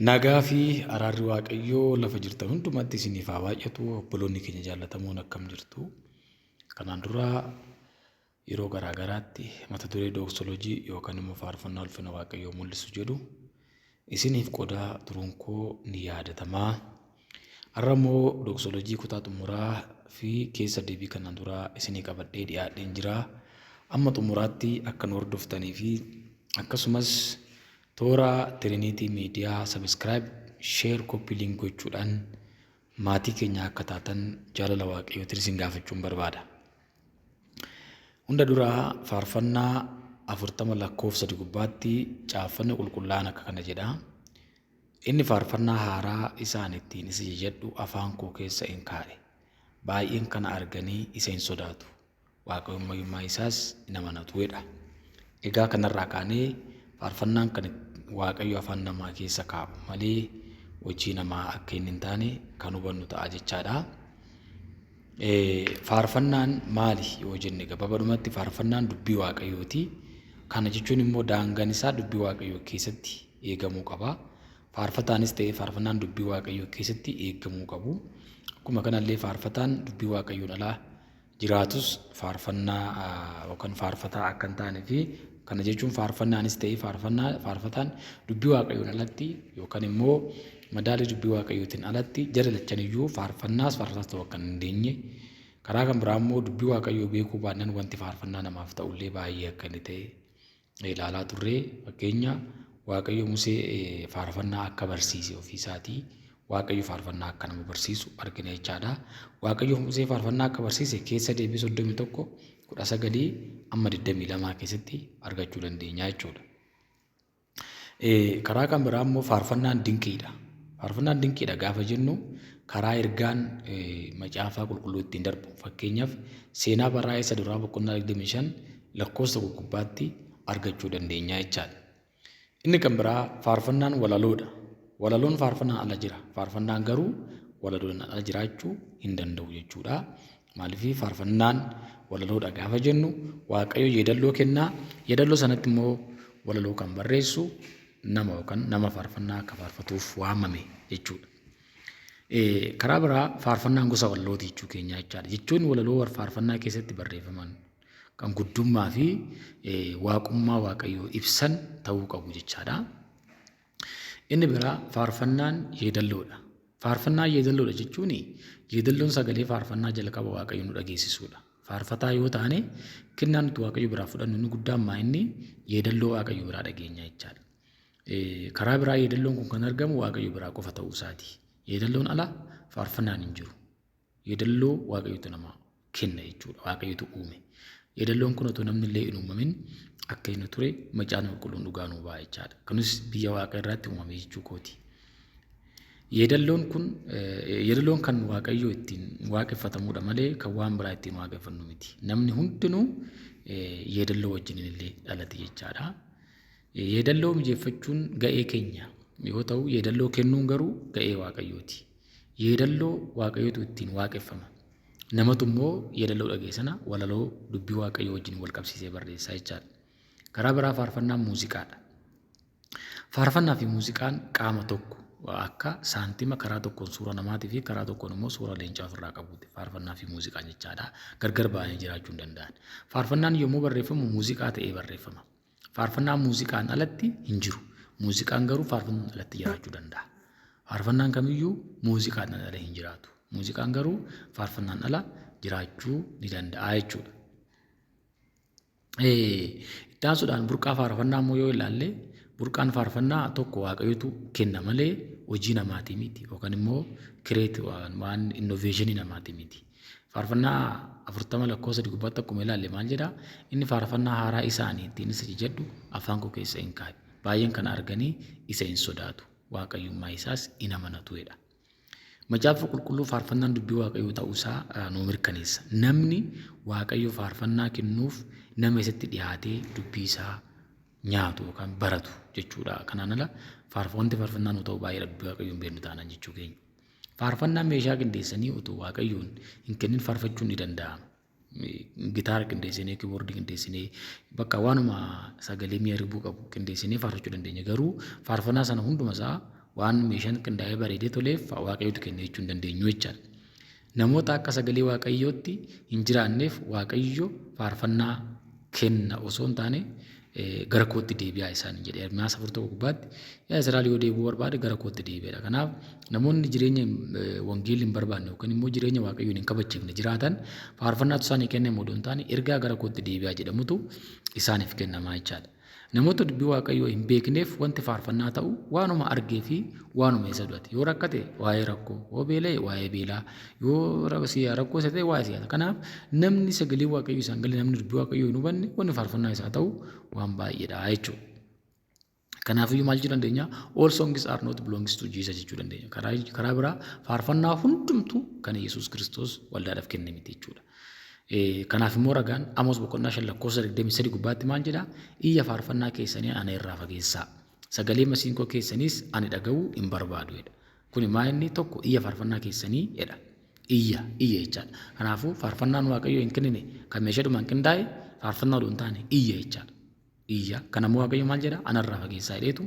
Nagaa fi araarri Waaqayyoo lafa jirtan hundumatti isiniif haa baay'atu. Obboloonni keenya jaallatamoon akkam jirtu? Kanaan dura yeroo garaa garaatti mata duree dooksolojii yookaan immoo faarfannaa ulfina Waaqayyoo mul'isu jedhu isiniif qodaa turuun koo ni yaadatama. Har'a immoo dooksolojii kutaa xumuraa fi keessa deebii kanaan duraa isinii qabadhee dhiyaadheen jira. Amma xumuraatti akka nu hordoftanii fi akkasumas toora Trinity Media subscribe, share, copy link gochuudhaan maatii keenya akka taatan jaalala Waaqayyootiin isin gaafachuun barbaada. Hunda dura faarfannaa 40 lakkoofsa gubbaatti caaffanni qulqullaa'aan akka kana jedha. Inni faarfannaa haaraa isaan ittiin isa jajadhu afaan koo keessa in kaa'e. Baay'een kana arganii isa hin sodaatu. Waaqayyummaa isaas in amanatu jedha. Egaa kanarraa kaanee faarfannaan kan Waaqayyo afaan namaa keessa kaa'u malee hojii namaa akka inni hin taane kan hubannu ta'a jechaadha. Faarfannaan maali yoo jenne gabaabadhumatti faarfannaan dubbii Waaqayyooti. Kana jechuun immoo daangaan isaa dubbii Waaqayyoo keessatti eegamuu qaba. Faarfataanis ta'e faarfannaan dubbii Waaqayyoo keessatti eegamuu qabu. Akkuma kanallee faarfataan dubbii Waaqayyoon alaa jiraatus faarfannaa yookaan faarfataa akka hin taane fi kana jechuun faarfannaanis ta'e faarfannaa faarfataan dubbii Waaqayyoon alatti yookaan immoo madaalii dubbii Waaqayyootiin alatti jara lachaniyyuu faarfannaas faarfataas ta'uu akka hin dandeenye, karaa kan biraa immoo dubbii Waaqayyoo beekuu baannaan wanti faarfannaa namaaf ta'ullee baay'ee akka inni ta'e ilaalaa turre. Fakkeenya, Waaqayyo Musee faarfannaa akka barsiise ofii isaatii Waaqayyo faarfannaa akka nama barsiisu argina jechaadha. Waaqayyo Musee faarfannaa akka barsiise keessa deebii 31 19 amma 22 keessatti argachuu dandeenya jechuudha. Karaa kan biraa immoo faarfannaan dinqiidha. Faarfannaan dinqiidha gaafa jennu karaa ergaan macaafaa qulqulluu ittiin darbu. Fakkeenyaaf, seenaa barraa isa duraa boqonnaa 25 lakkoofsa gubbaatti argachuu dandeenya jechaadha. Inni kan biraa faarfannaan walaloodha. Walaloon faarfannaan ala jira. Faarfannaan garuu walaloon ala jiraachuu hin danda'u jechuudha. Maaliif faarfannaan walaloodha gaafa jennu Waaqayyo yeedalloo kennaa, yeedalloo sanatti immoo walaloo kan barreessu nama yookaan nama faarfannaa akka faarfatuuf waamame jechuudha. Karaa biraa faarfannaan gosa walalooti jechuu keenya jechaadha. Jechoonni walaloo faarfannaa keessatti barreeffaman kan guddummaa fi waaqummaa Waaqayyoo ibsan ta'uu qabu jechaadha. Inni biraa faarfannaan yeedalloodha. Faarfannaan yeedalloodha jechuun yeedalloon sagalee faarfannaa jalqaba Waaqayyo nu dhageessisuudha. Faarfataa yoo taane kennaa nuti Waaqayyo biraa fudhannu inni guddaan maa inni yeedalloo Waaqayyo biraa dhageenya jechaadha. Karaa biraa yeedalloon kun kan argamu Waaqayyo biraa qofa ta'uu isaati. Yeedalloon ala faarfannaan hin jiru. Yeedalloo Waaqayyotu nama kenna jechuudha. Waaqayyotu uume. Yeedalloon kun otoo namni illee hin uumamin akka inni ture macaafni qulqulluun dhugaa nuu ba'a jechaadha. Kunis biyya Waaqa irraatti uumame jechuu kooti. Yeedalloon kun yeedalloon kan Waaqayyo ittiin waaqeffatamuudha malee kan waan biraa ittiin waaqeffannu miti. Namni hundinuu yeedalloo wajjin illee dhalate jechaadha. Yeedalloo mijeeffachuun ga'ee keenya yoo ta'u, yeedalloo kennuun garuu ga'ee Waaqayyooti. Yeedalloo Waaqayyotu ittiin waaqeffama. Namatu immoo yeedalloo dhaga'e sana walaloo dubbii Waaqayyoo wajjin wal qabsiisee barreessaa jechaadha. Karaa biraa faarfannaan muuziqaadha. Faarfannaa fi muuziqaan qaama tokko akka saantima karaa tokkoon suura namaatii fi karaa tokkoon immoo suura leencaa ofirraa qabuuti. Faarfannaa fi muuziqaan jechaadha. Gargar ba'anii jiraachuu hin danda'an. Faarfannaan yommuu barreeffamu muuziqaa ta'ee barreeffama. Faarfannaan muuziqaan alatti hin jiru. Muuziqaan garuu faarfannaan alatti jiraachuu danda'a. Faarfannaan kamiyyuu muuziqaan ala hin jiraatu. Muuziqaan garuu faarfannaan ala jiraachuu ni danda'a jechuudha. Itti aansuudhaan burqaa faarfannaa immoo yoo ilaalle, burqaan faarfannaa tokko Waaqayyotu kenna malee hojii namaatii miti yookaan immoo kireet waan innoveeshinii namaatii miti. Faarfannaa 40 lakkoofsa 3 gubbaatti akkuma ilaalle maal jedha? Inni faarfannaa haaraa isa ani ittiin isa jajadhu afaan koo keessa in kaa'e. Baay'een kana arganii isa in sodaatu, waaqayyummaa isaas in amanatu jedha. Macaafa Qulqulluu faarfannaan dubbii Waaqayyoo ta'uu isaa nuu mirkaneessa. Namni Waaqayyo faarfannaa kennuuf nama isatti dhiyaatee dubbii isaa nyaatu yookaan baratu jechuudha. Kanaan ala wanti faarfannaa nuu ta'u baay'eedha dubbii Waaqayyoo hin beeknu taanaan jechuu keenya. Faarfannaa meeshaa qindeessanii utuu Waaqayyoon hin kennin faarfachuun ni danda'ama. Gitaara qindeessinee, kiiboordii qindeessinee, bakka waanuma sagalee mi'a ribuu qabu qindeessinee faarfachuu dandeenya. Garuu faarfannaa sana hunduma isaa Waan meeshaan qindaa'ee bareedee toleef Waaqayyotu kenne jechuu hin dandeenyu jechaadha. Namoota akka sagalee Waaqayyootti hin jiraanneef Waaqayyo faarfannaa kenna osoo hin taane gara kootti deebi'aa isaan jedhe. Ermiyaas 4:1 gubbaatti yaa Israa'el yoo deebi'uu barbaade gara kootti deebi'edha. Kanaaf namoonni jireenya wangeelli hin barbaanne yookaan immoo jireenya Waaqayyoon hin kabachiifne jiraatan faarfannaatu isaanii kennamu odoo hin taane ergaa gara kootti deebi'aa jedhamutu isaaniif kennamaa jechaadha. Namoota dubbii Waaqayyoo hin beekneef wanti faarfannaa ta'u waanuma argee fi waanuma isa du'ate. Yoo rakkate waa'ee rakkoo, yoo beela'e waa'ee beelaa, yoo rakkoo isa ta'e waa'ee siyaasa. Kanaaf namni sagalee Waaqayyoo isaan galee namni dubbii Waaqayyoo hin hubanne wanni faarfannaa isaa ta'u waan baay'eedha jechuudha. Kanaafiyyuu maal jechuu dandeenya? All songs are not belongs to Jesus jechuu dandeenya. Karaa biraa faarfannaa hundumtuu kan Yesuus Kiristoos waldaadhaaf kenne miti jechuudha. Kanaaf immoo ragaan Amoos boqonnaa 5 lakkoofsa 23 gubbaatti maal jedha? Iyya faarfannaa keessanii ana irraa fageessaa. Sagalee masiinqoo keessaniis ani dhaga'uu hin barbaadu jedha. Kuni maa inni tokko iyya faarfannaa keessanii jedha. Iyya, iyya jechaadha. Kanaafuu faarfannaan Waaqayyoo hin kennine kan meeshaadhumaan qindaa'e faarfannaa odoo hin taane iyya jechaadha. Iyya. Kana immoo Waaqayyo maal jedha? Anarraa fageessaa jedheetu.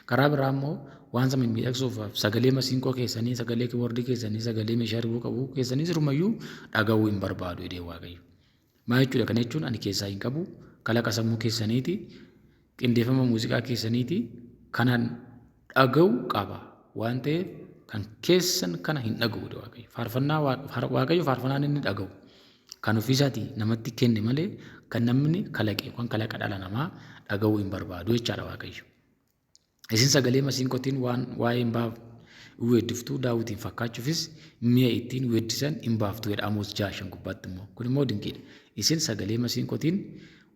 Karaa biraa immoo waan sana mimmiidhagsuuf sagalee masiinqoo keessanii, sagalee kiboordii keessanii, sagalee meeshaa ribuu qabu keessanii sirumayyuu dhaga'uu hin barbaadu jedhee Waaqayyo. Maal jechuudha? Kana jechuun ani keessaa hin qabu, kalaqa sammuu keessaniiti, qindeeffama muuziqaa keessaniiti, kanan dhaga'u qaba waan ta'eef kan keessan kana hin dhaga'u jedhe Waaqayyo. Faarfannaa Waaqayyo faarfannaan inni dhaga'u kan ofiisaatii namatti kenne malee kan namni kalaqe yookaan kalaqa dhala namaa dhaga'uu hin barbaadu jechaadha Waaqayyo. Isin sagalee masiinqotiin waan waa'ee hin baaf weeddiftu Daawitiin fakkaachuufis mi'a ittiin weeddisan hin baaftu jedha Amoos 6:5 gubbaatti immoo. Kun immoo dinqiidha. Isin sagalee masiinqotiin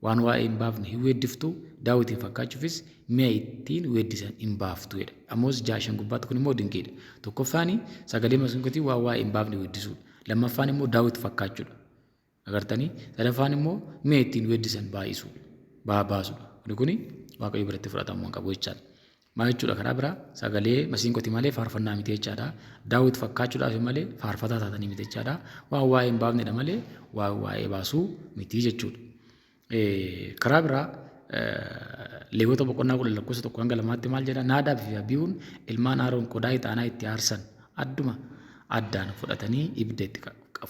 waan waa'ee hin baafne hin weeddiftu Daawitiin fakkaachuufis mi'a ittiin weeddisan hin baaftu jedha. Amoos 6:5 gubbaatti kun immoo dinqiidha. Tokkoffaani sagalee masiinqotiin waan waa'ee hin baafne weeddisuudha. Lammaffaan immoo Daawit fakkaachuudha. Agartanii? Sadaffaan immoo mi'a ittiin weeddisan baay'isuu, baasuudha. Kuni kuni Waaqayyo biratti fudhatamuu hin qabu jechaadha. Maal jechuudha karaa biraa sagalee masiinqoti malee faarfannaa miti jechaadha. Daawit fakkaachuudhaaf malee faarfataa taatanii miti jechaadha. Waan waa'ee hin baafnedha malee waan waa'ee baasuu miti jechuudha. Karaa biraa Leewwota boqonnaa 10 lakkoofsa 1 hanga 2tti maal jedha? Naadaab fi Abiihuun ilmaan Aaroon qodaa ixaanaa itti aarsan adduma addaan fudhatanii ibidda itti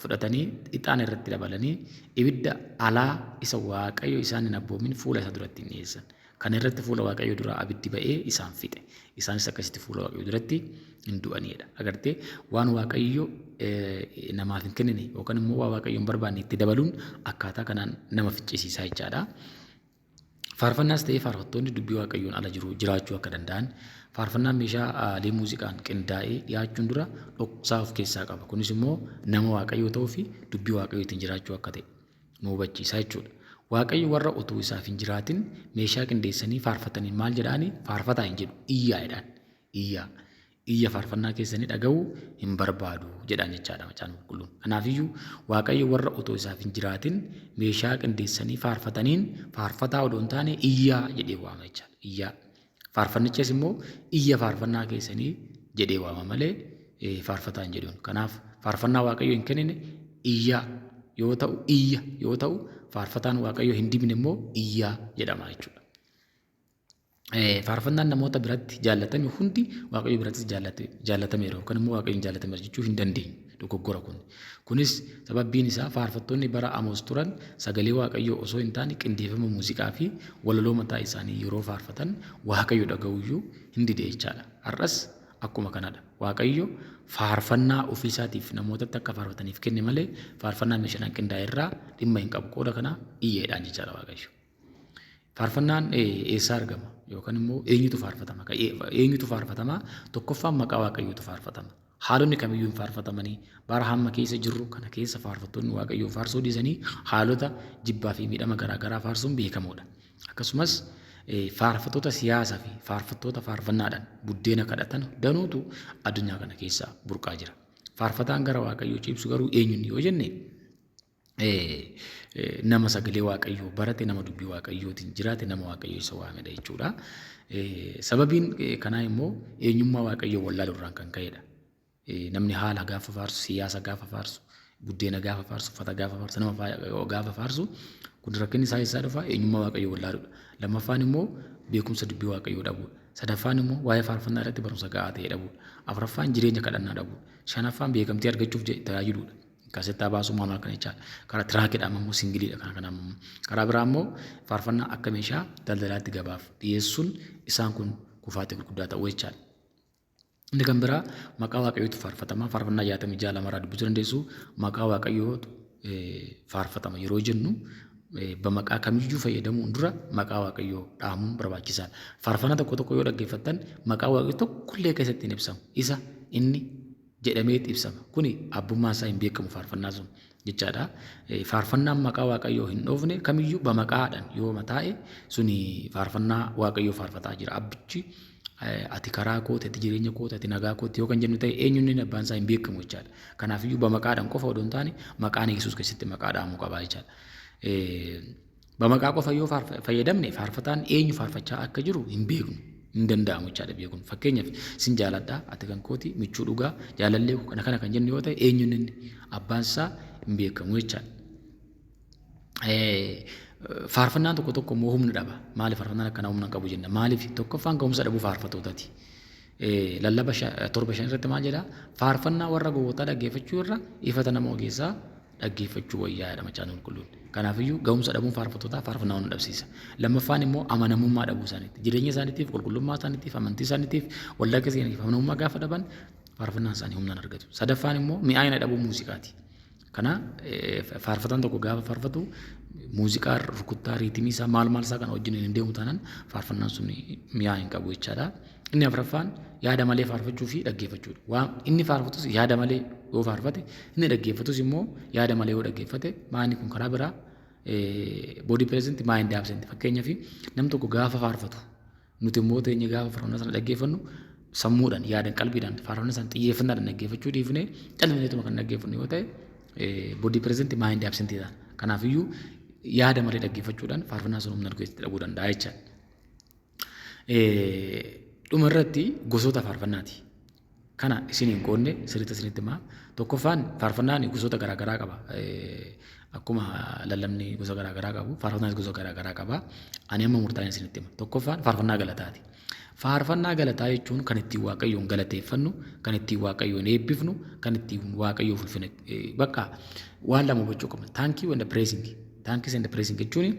fudhatanii ixaana irratti dabalanii ibidda alaa isa Waaqayyo isaan hin abboomin fuula isaa duratti hin dhiyeessan. Kana irratti fuula Waaqayyoo duraa abiddi ba'ee isaan fixe. Isaanis akkasitti fuula Waaqayyoo duratti hin du'aniidha. Agartee waan Waaqayyo namaaf hin kennine yookaan immoo waan Waaqayyo hin barbaanne itti dabaluun akkaataa kanaan nama ficcisiisaa jechaadha. Faarfannaas ta'ee faarfattoonni dubbii Waaqayyoon ala jiru jiraachuu akka danda'an faarfannaan meeshaalee muuziqaan qindaa'ee dhiyaachuun dura dhoksaa of keessaa qaba. Kunis immoo nama Waaqayyoo ta'uu fi dubbii Waaqayyootiin jiraachuu akka ta'e nu hubachiisa jechuudha. Waaqayyo warra utuu isaaf hin jiraatin meeshaa qindeessanii faarfataniin maal jedhaani? Faarfataa hin jedhu, iyyaa jedhaan. Iyyaa. Iyya faarfannaa keessanii dhaga'uu hin barbaadu jedhaan jechaadha Macaafni Qulqulluun. Kanaafiyyuu Waaqayyo warra otoo isaaf hin jiraatin meeshaa qindeessanii faarfataniin faarfataa odoo hin taane iyyaa jedhee waama jechaadha. Iyyaa. Faarfannichas immoo iyya faarfannaa keessanii jedhee waama malee faarfataa hin jedhuun. Kanaaf faarfannaa Waaqayyo hin kennine iyyaa yoo ta'u iyya yoo ta'u faarfataan Waaqayyo hin dibne immoo iyyaa jedhama jechuudha. Faarfannaan namoota biratti jaallatame hundi Waaqayyo birattis jaallatameera yookaan immoo Waaqayyoon jaallatameera jechuu hin dandeenyu. Dogoggora kun. Kunis sababbiin isaa faarfattoonni bara Amoos turan sagalee Waaqayyoo osoo hin taane qindeeffama muuziqaa fi walaloo mataa isaanii yeroo faarfatan Waaqayyo dhaga'uyyuu hin dide jechaadha. Har'as akkuma kanadha. Waaqayyo faarfannaa ofiisaatiif namootatti akka faarfataniif kenne malee faarfannaa meeshaadhaan qindaa'e irraa dhimma hin qabu. Qooda kanaa iyyeedhaan jechaadha Waaqayyo. Faarfannaan eessaa argama? Yookaan immoo eenyutu faarfatama? Eenyutu faarfatama? Tokkoffaan maqaa Waaqayyootu faarfatama. Haalonni kamiyyuu hin faarfatamanii. Bara hamma keessa jirru kana keessa faarfattoonni Waaqayyoon faarsuu dhiisanii haalota jibbaa fi miidhama garaa garaa faarsuun beekamoodha. Akkasumas faarfattoota siyaasaa fi faarfattoota faarfannaadhaan buddeena kadhatan danuutu addunyaa kana keessa burqaa jira. Faarfataan gara Waaqayyoo ciibsu garuu eenyuun yoo jenne nama sagalee Waaqayyoo barate, nama dubbii Waaqayyootiin jiraate, nama Waaqayyo isa waamedha jechuudha. Sababiin kanaa immoo eenyummaa Waaqayyoo wallaalu irraan kan ka'edha. Namni haala gaafa faarsu, siyaasa gaafa faarsu, buddeena gaafa faarsu, uffata gaafa faarsu, nama gaafa faarsu kun rakkinni isaa eessaa dhufa? Eenyummaa Waaqayyoo wallaaluudha. Lammaffaan immoo beekumsa dubbii Waaqayyoo dhabuudha. Sadaffaan immoo waa'ee faarfannaa irratti barumsa gahaa ta'e dhabuudha. Afuraffaan jireenya kadhannaa dhabuudha. Shanaffaan beekamtii argachuuf tajaajiluudha. Kaasettaa baasuu maal maal kana jechaadha. Karaa tiraakiidhaan immoo singiliidha kana kana immoo. Karaa biraa immoo faarfannaa akka meeshaa daldalaatti gabaaf dhiyeessuun isaan kun kufaatii gurguddaa ta'uu jechaadha. Inni kan biraa maqaa Waaqayyootu faarfatama. Faarfannaa 66 lamarraa dubbisuu dandeessu. Maqaa Waaqayyootu faarfatama yeroo jennu bamaqaa kamiyyuu fayyadamuun dura maqaa Waaqayyoo dhaamuun barbaachisaadha. Faarfannaa tokko tokko yoo dhaggeeffattan maqaa Waaqayyoo tokkollee keessatti hin ibsamu. Isa inni jedhameet ibsama. Kuni abbummaan isaa hin beekamu faarfannaa sun jechaadha. Faarfannaan maqaa Waaqayyoo hin dhoofne kamiyyuu bamaqaadhaan yoo mataa'e suni faarfannaa Waaqayyoo faarfataa jira. Abbichi ati karaa kooti, ati jireenya kooti, ati nagaa kooti yoo kan jennu ta'e eenyuun inni abbaan isaa hin beekamu jechaadha. Kanaafiyyuu bamaqaadhaan qofa odoo hin taane maqaan Yesuus keessatti maqaa dhahamuu qaba jechaadha. Bamaqaa qofa yoo fayyadamne faarfataan eenyu faarfachaa akka jiru hin beeknu. Hin danda'amu jechaadha beekuun. Fakkeenyaaf sin jaaladha, ati kan kooti, michuu dhugaa, jaalallee koo kana kana kan jennu yoo ta'e eenyuun inni abbaan isaa hin beekamu jechaadha. Faarfannaan tokko tokko immoo humna dhaba. Maaliif faarfannaan akkanaa humna hin qabu jenna? Maaliif? Tokkoffaan ga'umsa dhabuu faarfattootati. Lallaba 7:5 irratti maal jedha? Faarfannaa warra gowwootaa dhaggeeffachuu irra ifata nama ogeessaa dhaggeeffachuu wayyaa jedha Macaafni Qulqulluun. Kanaafiyyuu ga'umsa dhabuun faarfattootaa faarfannaa humna dhabsiisa. Lammaffaan immoo amanamummaa dhabuu isaaniiti. Jireenya isaaniitiif, qulqullummaa isaaniitiif, amantii isaaniitiif, waldaa keessaniif amanamummaa gaafa dhaban faarfannaan isaanii humna hin argatu. Sadaffaan immoo mi'aayina dhabuu muuziqaati. Kana faarfataan tokko gaafa faarfatu muuziqaa rukuttaa riitimii isaa maal maal isaa kana wajjin hin deemu taanaan faarfannaan sun mi'aa hin qabu jechaadha. Inni afraffaan yaada malee faarfachuu fi dhaggeeffachuudha. Waan inni faarfatus yaada malee yoo faarfate inni dhaggeeffatus immoo yaada malee yoo dhaggeeffate maanni kun karaa biraa body present, mind absent. Fakkeenyaaf nam tokko gaafa faarfatu nuti immoo teenye gaafa faarfannaa sana dhaggeeffannu sammuudhaan, yaadan, qalbiidhaan faarfannaa sana xiyyeeffannaadhaan dhaggeeffachuu dhiifnee callisneetuma kan dhaggeeffannu yoo ta'e body present, mind absent ta'a. Kanaafiyyuu yaada malee dhaggeeffachuudhaan faarfannaa sun humna keessatti dhabuu danda'a jechaadha. Dhuma irratti gosoota faarfannaati. Kana isin hin qoodne sirriitti isinitti himaa. Tokkoffaan faarfannaan gosoota garaa garaa qaba. Akkuma lallabni gosa garaa garaa qabu, faarfannaanis gosa garaa garaa qaba. Ani amma murtaa'een isinitti hima. Tokkoffaan faarfannaa galataati. Faarfannaa galataa jechuun kan ittiin Waaqayyoon galateeffannu, kan ittiin Waaqayyoon eebbifnu, kan ittiin Waaqayyoof ulfina bakka waan lama hubachuu qabna. Thank you and praising. Thank you and praising jechuun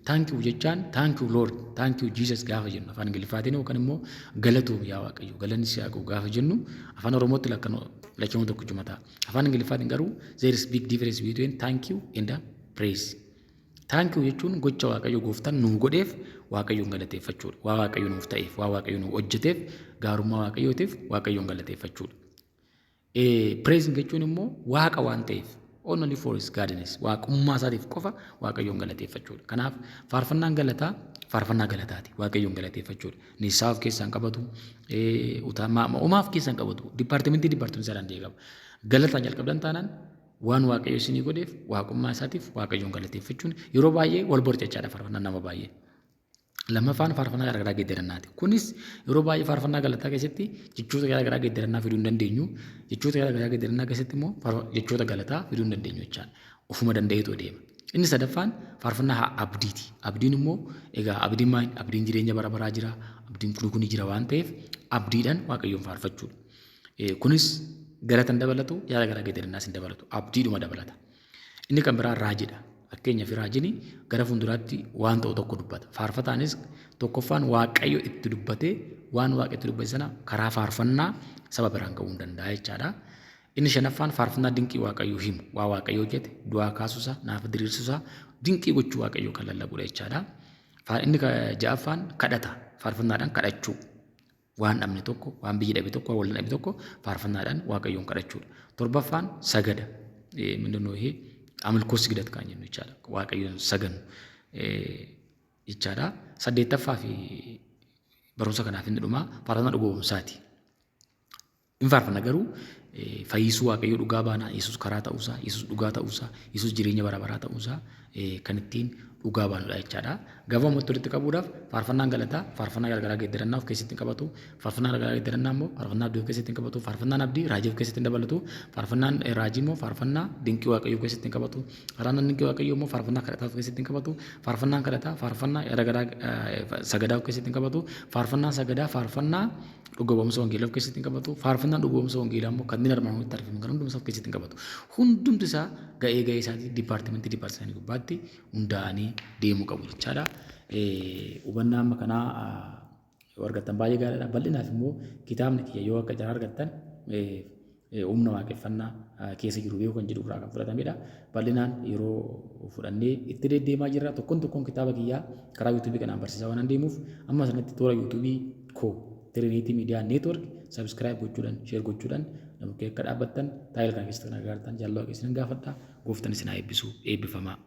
thank you jechaan thank you Lord, thank you Jesus gaafa jennu afaan Ingiliffaatiin yookaan immoo galatoom yaa Waaqayyo, galanni si haa ga'u gaafa jennu afaan Oromootti lakkanoo lachanuu tokkichuma ta'a. Afaan Ingiliffaatiin garuu there is big difference between thank you and praise. Thank you jechuun gocha Waaqayyo gooftaan nuu godheef Waaqayyoon galateeffachuudha. Waa Waaqayyo nuuf ta'eef, waa Waaqayyo nuuf hojjeteef, gaarummaa Waaqayyootiif Waaqayyoon galateeffachuudha. Praising jechuun immoo Waaqa waan ta'eef only for his godness, waaqummaa isaatiif qofa Waaqayyoon galateeffachuudha. Kanaaf faarfannaan galataa faarfannaa galataati. Waaqayyoon galateeffachuudha. Nisaa of keessaa hin qabatu, homaa of keessaa hin qabatu. Departmentii isaa danda'e qaba. Galataan jalqabdan taanaan waan Waaqayyo isinii godheef waaqummaa isaatiif Waaqayyoon galateeffachuun yeroo baay'ee wal borcachaadha faarfannaan nama baay'ee. Lammaffaan faarfannaa garaagaraa geeddarannaati. Kunis yeroo baay'ee faarfannaa galataa keessatti jechoota garaagaraa geeddarannaa fiduu hin dandeenyu. Jechoota garaagaraa geeddarannaa keessatti immoo jechoota galataa fiduu hin dandeenyu jechaadha. Ofuma danda'eetu deema. Inni sadaffaan faarfannaa abdiiti. Abdiin immoo egaa abdiin maal? Abdiin jireenya bara baraa jira. Abdiin kuni kuni jira waan ta'eef abdiidhaan Waaqayyoon faarfachuudha. Kunis galata hin dabalatu, yaada garaa geeddarannaas hin dabalatu. Abdiidhuma dabalata. Inni kan biraa raajiidha. Fakkeenyaaf raajiin gara fuulduraatti waan ta'u tokko dubbata. Faarfataanis tokkoffaan Waaqayyo itti dubbatee waan Waaqa itti dubbate sana karaa faarfannaa saba biraan ga'uu hin danda'a jechaadha. Inni shanaffaan faarfannaa dinqii Waaqayyoo himu. Waa Waaqayyo hojjete, du'aa kaasuusaa, naaf diriirsuusaa, dinqii gochuu Waaqayyoo kan lallabudha jechaadha. Inni ja'affaan kadhata. Faarfannaadhaan kadhachuu. Waan dhabne tokko, waan biyyi dhabe tokko, waan waliin dhabe tokko faarfannaadhaan Waaqayyoon kadhachuudha. Torbaffaan sagada. ምንድን ነው ይሄ አምልኮ ስግደት kan jennu jechaadha. Waaqayyoon sagannu jechaadha. Saddeettaffaa fi barumsa kanaaf inni dhumaa faarfannaa dhugoomsaati. Hin faarfanna garuu fayyisuu Waaqayyoo dhugaa baanaa, Yesuus karaa ta'uusaa, Yesuus dhugaa ta'uusaa, Yesuus jireenya bara baraa ta'uusaa kan ittiin dhugaa baanudha jechaadha. Gabaabumatti walitti qabuudhaaf faarfannaan galataa faarfannaa garagaraa geeddarannaa of keessatti hin qabatu. Faarfannaan garagaraa geeddarannaa immoo faarfannaa abdii of keessatti hin qabatu. Faarfannaan abdii raajii of keessatti hin dabalatu. Faarfannaan raajii immoo faarfannaa dinqii Waaqayyoo of keessatti hin qabatu. Faarfannaan dinqii Waaqayyoo immoo faarfannaa kadhataa of keessatti hin qabatu. Faarfannaan kadhataa faarfannaa garagaraa sagadaa of keessatti hin qabatu. Faarfannaan sagadaa faarfannaa dhuga ba'umsa wangeelaa of keessatti hin qabatu. Faarfannaan dhuga ba'umsa wangeelaa immoo kanneen armaan olitti argaman kan hundumsa of keessatti hin qabatu. Hundumti isaa ga'ee ga'ee isaatii dipaartimentii dipaartimentii gubbaatti hundaa'anii deemuu qabu jechaadha. Hubannaa amma kanaa yoo argattan baay'ee gaariidha. Bal'inaaf immoo kitaabni kiyya yoo akka jaraa argattan humna waaqeffannaa keessa jiru beekuu kan jedhu irraa kan fudhatamedha. Bal'inaan yeroo fudhannee itti deddeemaa jirra. Tokkoon tokkoon kitaaba kiyyaa karaa yuutuubii kanaan barsiisaa waan deemuuf amma sanatti toora yuutuubii koo Trinity Media Network subscribe gochuudhaan share gochuudhaan na bukkee akka dhaabbattan taayil kana keessatti kan argaatan jaalala waaqessi nan gaafadha. Gooftaan isin haa eebbisu eebbifamaa.